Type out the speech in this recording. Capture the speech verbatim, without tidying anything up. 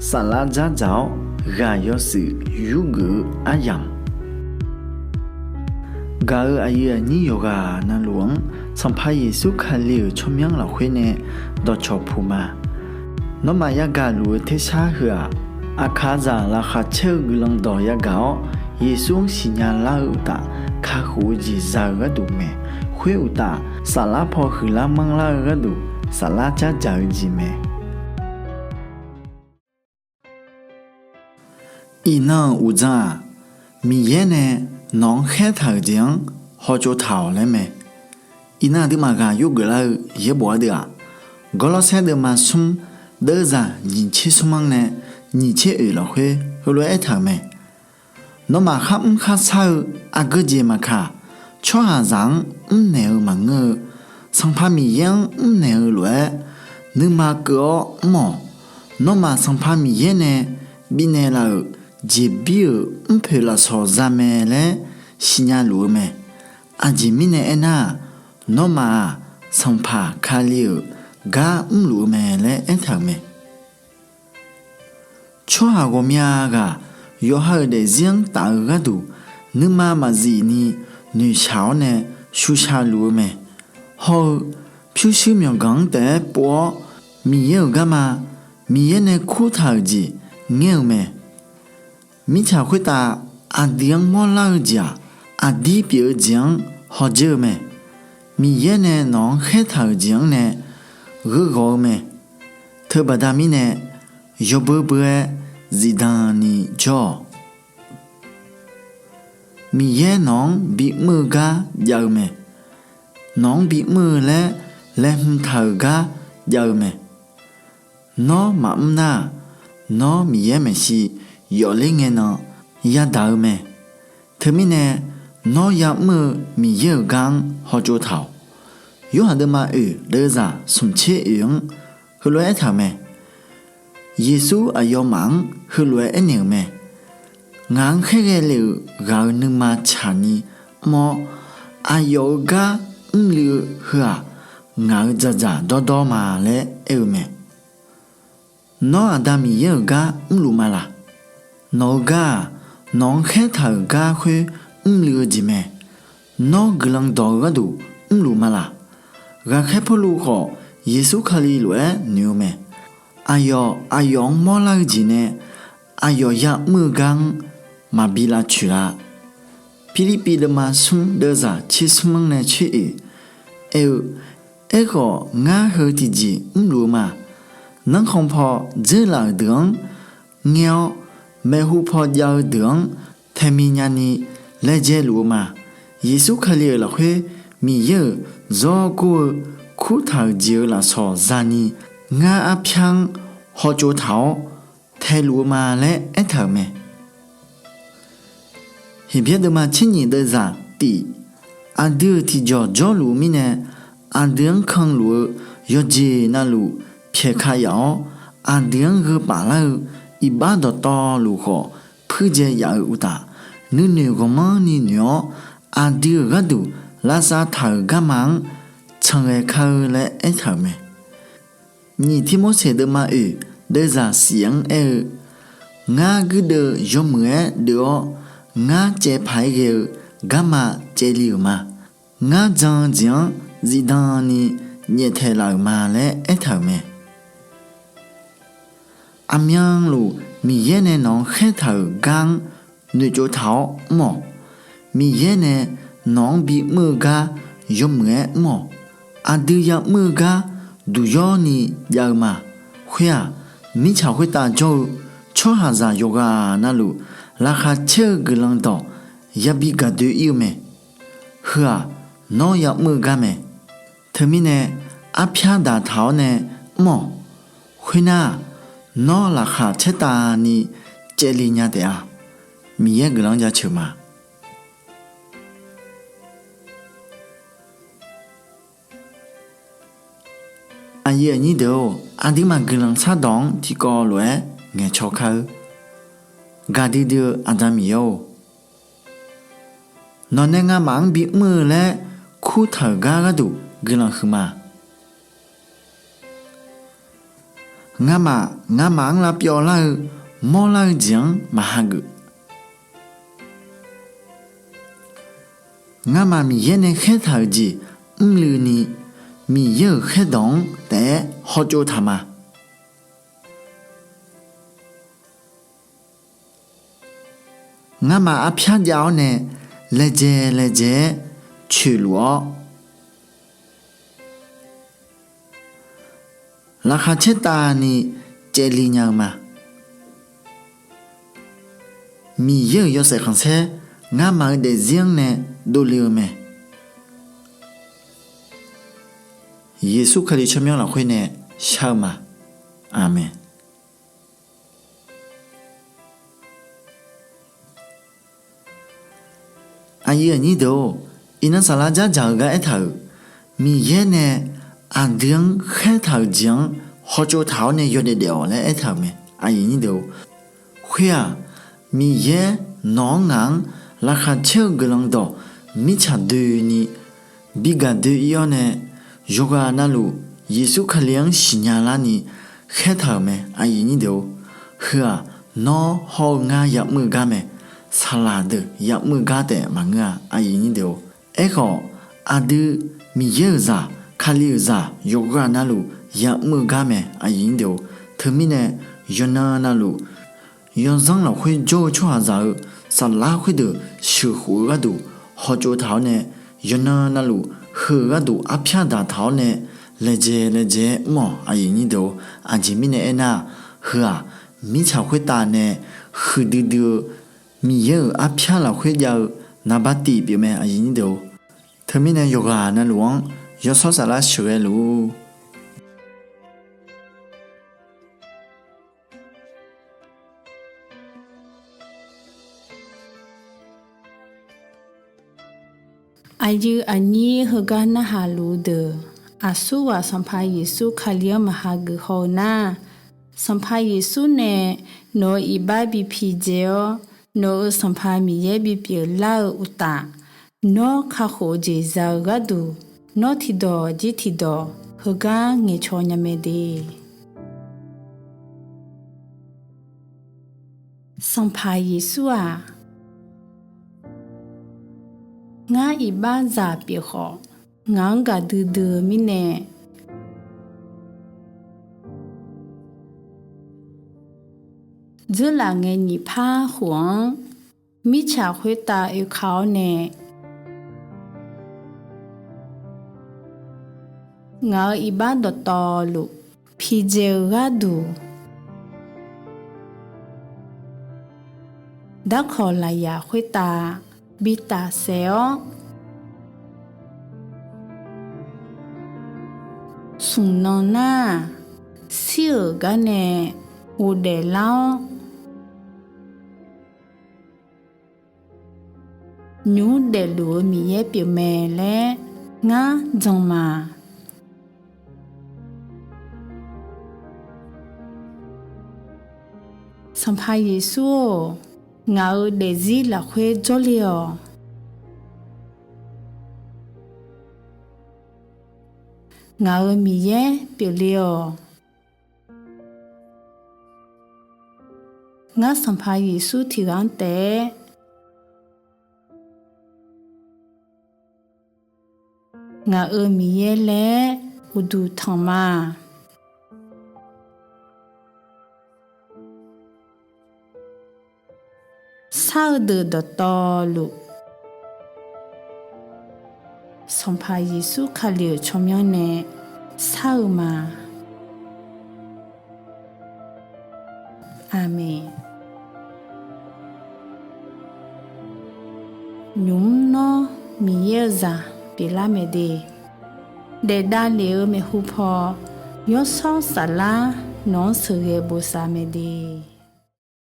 Saflar dzardzaq-awr ghaq yawshuif yurgeuf-eu aryamq, gaq-euq aqyuif aqnyir yawqghaq navluf-anr Sanqpaq Yeqsur Kali-euq tsawrmyanr lafkhoer nae dawqcawq puq ma. Nawmaf yagaq luf-eu tersar heu-aq, aqkaqzaq laqkhaq caer-eu guiqlanq dawq yagaq-awr, Yeqsur-anr siqnya lar-eu uqtaf, kakhof-eu jeq za-eu gharduq mae. Khoer uqtaf, saflar paw huiqlar manrlar-eu gharduq, saflar dzardzaq-eu jeq mae. Iqnan-euq uqdzan-aq, Miqyaer nae nawq-anr khaertaq-euq jeq-anr hawtsov taq-awq laer mae. Iqnan aqduimaf ghaq yurgeuf lar-eu yaerbof ardeuv-aq, Gawrlawrsaer deuvma smr deuvzaq nyiq tser smr-anr nae nyiq tser oeq lafkhoer heulof-aer aertaq-euq mae. Nawmaf kharmr kharshar-eu aqgeujeq maqkaq, tsawrhaqzaq-anr mrnaeq-eu maqngeur-eu, Sanqpaq Miqyaer-anr mrnaeq-eu lof-aer, nuima keuv-awr mr-awq. Nawmaf Sanqpaq Miqyaer nae bifnaeq laf-euq jeqbir-euq mrpoeq lafsawq za mae laer siqnya luf-eu mae. Aqjeq mirnae aernar-aq, nawmaf-aq, Sanqpaq Kali-euq gar mrluf-eu mae laer aertaq-euq mae. Tsawrhaq ghawqmya ghaq yawqha-euq daefzir-anr taf-eu gharduq, nuima maqzif ni noeqshaq-awr nae shuqshaq luf-eu mae. Hawr-eu pyurshuir myawqganq-anr taef-aer pov-awr, Miqyaer-euq garma, Miqyaer nae kurtaq-euq jeq ngaer-eu mae. Mirtsaq khoertav aqdui-anr mawrlar-eu jeq-aq, aqdir pyeuf-eu jeq-anr hawdzeur-eu mae. Miqyaer nae nawq-anr khaertaq-euq jeq-anr nae gheughawq-eu mae. Teubaqda mirnae, yawbeu beu-aer zifdan ni jawr-awq. Miqyaer nawq-anr bimr-eu gar jav-eu mae. Nawq-anr bimr-eu laer laeqhmq taq-euq gar jav-eu mae. Nawr maqmr nar-aq, nawr Miqyaer maeqshi yawfler ngae nan yadaq-eu mae. Teumirnae, nawr yamr-eu Miqyaer-euq gar-anr hawtsov taq-awq. Yorhaq deuvma oeq deuvzaq smq tser oeq-anr heulof-aer aertaq-euq mae. Yeqsur aqyawfmaf-anr heulof-aer aernaeq-euq mae. Ngaq-anr khaerghae le-euq ghaq-euq nuima tsaqni mr-awr, aqyawf-euq gar mrluiv-eu heu-aq, ngaq-euq dzaqdzaq dawrdawr ma laer aer-eu mae. Nawr Aqda Miqyaer-euq gar mrluf ma laq? Nawq-eu gar-aq, nawq-anr khaertaq-euq gar khoer mrluiv-eu jeq mae. Nawr guiqlanq dawq-eu gharduq mrluf ma laq? Ghaqkhaer Pawrluv khawf, Yeqsur Kali lof-aer noeq-eu mae. Aqyawf, aqyawf-anr mawrlar-eu jeq nae aqyawf yamr-eu gar-anr maqbi lavtsoeq la. Pirlirpiv deuvma smr deuvzaq tser smr-anr nae tser oeq aer-eu, Aerkhawf, ngar heu tiqjeq mrluf-eu ma. Nanrkhan paw dzeurlaf-euq deuq-anr ngaer-awr, maeqhu paw jav-eu deuq-anr taemiqnya ni laejae luf-eu ma. Yeqsur Kali-euq lafkhoer Miqyaer-euq zawr gor-eu kurtaq-euq jeq-euq lafsawq za'ni ngar arpyar-anr hawtsov taq-awr taeluf-eu ma laer aertaq-euq mae. Heqbyaer deuvma tser nyiq deuvzaq tif, aqdui-euq tiqjawq jawrluf-eu mirnae, aqdui-anr kanluf-eu yawqjeq navluf pyaeqka yaf-awr, aqdui-anr gheu paflar-eu iqbax dawqtawvluf khawf puirdzae yaf-eu uqtaf, nuinoeq ghawqmanrni noeq-awr, aqdui-euq gharduq lavsav taq-euq garma-anr tsanqghae kar-eur laer aertaq-euq mae. Nyiq Tirmorseq deuvma oeq deuvzaq shif-anr aer-eu, ngar guirdeuv yawmuiq-aer deuv-awr, ngar caev paq-aer ghae-eu garma caevli-euq ma. Ngar jan-eu jeq-anr zifdan ni nyaeftaeq laf-euq ma laer aertaq-euq mae. Aqmyanluf Miqyaer nae nawq-anr khaertaq-euq gar-anr noeqtsov taq-awr mr-awq. Miqyaer nae nawq-anr bimr-eu gar yawmuiq-aer mr-awq. Aqdui yamr-eu gar duqyawr ni jav-eu ma. Khoer-aq, mirtsaq khoertav jawr-eu tsawrhaqzaq yawqghaq navluf laqkhaq caer-eu guiqlanq dawq yabi gaqdoe ir-eu mae. Heu-aq, nawr yamr-eu gar mae. Teumirnae, arpyar daqtaq-awr nae mr-awq. Khoernar-aq, nawr laqkhaq caertavni caevle nya taef-a. Miqyaer guiqlanq-anr jaceuq ma. Aqyuif aqnyir deuq-or, aqduimaf guiqlanq shardawq-anr tiqkawv lof-aer ngaeqcaw kar-eur. Gaqdui dui-eu Aqda Miqyaer-or, nawqnae ngamaf-anr bimr-eu laer kurtaq-euq gar gharduq guiqlanq huiqma. Ngamaf, ngamaf-anr lavpyawv lar-eu mawrlar-eu jeq-anr maq hageuf. Ngamaf Miqyaer nae khaertaq-euq jeq mrluivni, Miqyaer-euq khaerdawq-anr taef-aer hawtsov taq ma. Ngamaf arpyar jav-awr nae laejae laejae-aer coeqluf-awr, laqkhaq caertavni caevli nya-eu ma. Miqyaer-euq yawshaef khanqsaer ngamaf-eu daefzir-anr nae dovle-eu mae. Yeqsur Kali tsawrmyanr lafkhoer nae shar-eu ma. Aqmeq. Aqyuif aqnyir deuq-or, iqnan saflar dzardzaq-eu gar aertaq-euq, Miqyaer nae aqdui-anr khaertaq-euq jeq-anr hawtsov taq-awr nae yawdaef daef-awq laer aertaq-euq mae. Aqyuif aqnyir deuq-or, khoer-aq, Miqyaer nawq-anr ngaq-anr laqkhaq caer-eu guiqlanq dawq mirtsaq doeni bigaq doe-ir-awr nae, yawqghaq navluf Yeqsur Kali-anr siqnya larni khaertaq-euq mae. Aqyuif aqnyir deuq-or, heu-aq nawr hawr-eu ngar ya'mr-eu gar mae. Saqlaq deuq ya'mr-eu gar taef maqngeur-a. Aqyuif aqnyir deuq-or, aerkhawf aqdui Miqyaer-euq zaq, Kali-euq zaq yawqghaq navluf ya'mr-eu gar mae. Aqyuif aqnyir deuq-or, teumirnae yawqnan navluf yawzanr lafkhoer jawr-eu tsawrhaqzaq-eu saflar khoerdeuq sheuqkhof-eu gharduq hawtsov taq-awr nae, yawqnan navluf heu-euq gharduq arpyar daqtaq-awr nae laejae laejae-aer mr-awq. Aqyuif aqnyir deuq-or, aqjeq mirnae aernar-aq, heu-aq mirtsaq khoertav nae huiqdui dui-eu Miqyaer-euq arpyar lafkhoer jav-eu naqba tif pyeufmae. Aqyuif aqnyir deuq-or, teumirnae yawqghaq navluf-anr yawshawr saflar sheuqghae luf-ur. Aqyuif aqnyir heugar narhaq luf-eu deuq, aqsurghaq Sanqpaq Yeqsur Kali-anr maqha geuf haw-eu nar, Sanqpaq Yeqsur nae nawq-euq iqbax bi pidzae-awr, nawq-euq Sanqpaq Miqyaer bipyeuf lar-eu uqtaf, nawr kakhof-eu jeq za-eu gharduq, nawr tiqdawq jir tiqdawq heugar ngaeqcaw nya mae de. Sanqpaq Yeqsur-aq, ngar iqbaxzaq pyeuf khawf, ngaq-anr gaqdui dui-eu mirnae, dzeurlaf ngae nyiq par khof-anr mirtsaq khoertav oeka-awr nae, ngaq-euq iqbax dawqtawvluf pidzae-eu gharduq, darkawq lafyaq khoertav bi tafsaef-awr, smq nan nar-aq, shir-euq gar nae ghofdaef lar-awr, nymq mr daefluf-eu Miqyaer pyeufmae laer ngar jan ma. Sanqpaq Yeqsur-or, ngaq-euq daefzir lafkhoer jawrle-awq. Ngaq-euq Miqyaer pyeufle-awq. Ngar Sanqpaq Yeqsur tiqghaq-anr taef-aer ngaq-euq Miqyaer laer uqduq tanq ma. Shar-eu deuq dawqtawvluf, Sanqpaq Yeqsur Kali-euq tsawrmyanr nae shar-eu ma. Aqmeq. Nymq mr nawr Miqyaer-eu zaq pyeuflar mae de. Daef davlef-eu maeqhu paw, yawshawr saflar nawq-anr sheuqghae bosav mae de.